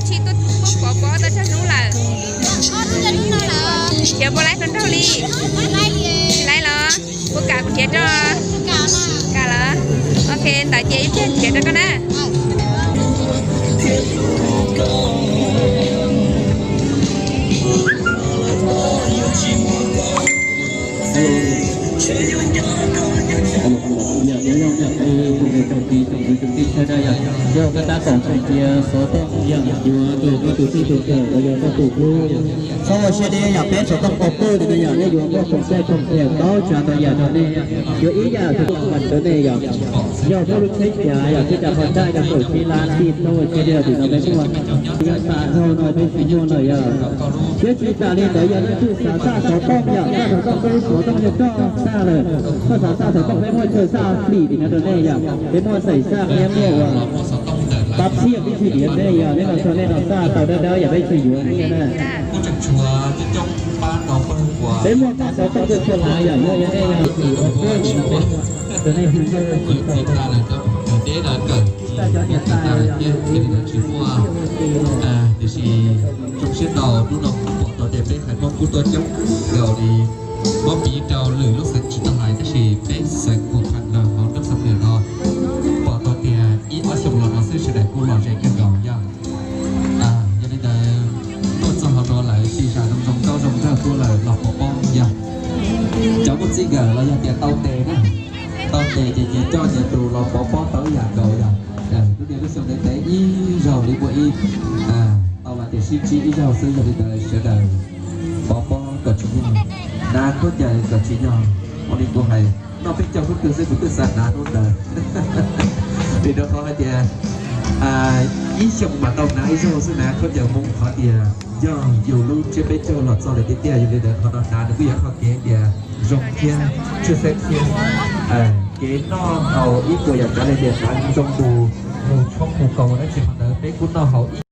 Tsis tuaj pov pob tau tsawg hnub lawm? Nrhiav puas laib rau nraug li? Tsis laib los? Puas kam kuv nrhiav rau? Kam los? Ok, ntawd ces ib pliag nrhiav rau koj na. Yog koj tab tom hais tias xov tooj yog yuav rau koj tus txij tus nkawm los yog koj tus hlub, txhob ua siab deb yom, peb xov tooj pov pawg li no yom, nej yuav muaj khoom caij khoom tiam tau tsav ntau yam rau nej. Yuav ib yam tus ntawd nej yom, yog muaj lub tsheb cav yom, tsheb cav qhov ncauj yog kaum tsib lab tij, txhob ua siab deb, tim no peb muaj. Yog tas dhau no peb tsis muaj lawm yom. Thiab tsis tas li ntawd yog leej twg xav xaj xov tooj yom, xaj xov tooj peb xov tooj yog koj xaj lawm. Koj xav xaj xov tooj peb muaj chaw xaj flim tim no rau nej yom, peb muaj xaim xaj thiab muaj uas pab phiaj peb tsis diav nej yom, nej los txog nej los xaj tau dawb dawb yom, peb tsis yuav nej na. Peb muaj xav xov tooj chaw chaw lav yom, yog nej yog tim ua peb, rau nej hu tau. Xaj cov niam tais yom, tsis muaj, tiam sis zoo siab ntau hnub no pom tau tias peb haiv Hmoob kuj tuaj coob nkaus li. Muab piv rau lwm lub xeev tsis tau hais tab sis peb xeev Hmoob Thaj no hauv Nab Xam Nws no pom tau tias ib ob xyoos los no xwb sawv daws kuj lom zem kawg nkaus yom. Yog li ntawd tuaj txog hauv no lawm tsis zam zoo zoo nkauj zoo nraug tuaj lawm los pov pob yom. Cov muaj txij nkawm los yog tias tau tes na, tau tes ces nyias coj nyias tus los pov pob tau ib yam nkaus yom. Lub niaj lub xyoo ntev ntev ib zaug li muaj ib, tau los tias sib ntsib ib zaug xwb, yog li ntawd sawv daws pov pob kom tsim nyog, hnav khaub ncaws kom tsim nyog. Ua li kuv hais, noj peb caug hnub twg xwb kuv twb xav hnav hnub ntawd. Vim rau qhov hais tias ib xyoos mas tau hnav ib zaug xwb na, khaub ncaws Hmoob qhov tias yog yus lub tsiab peb caug los txog lawm tiag tiag, yog li ntawd qhov no hnav nws kuj yog qhov kev tias zoo thiab tshwj xeeb thiab. Kev noj haus ib puas yam tsav li tias hnav zoo mus, mus tshoob mus kaus dab tsi qhov ntawd peb kuj noj haus ib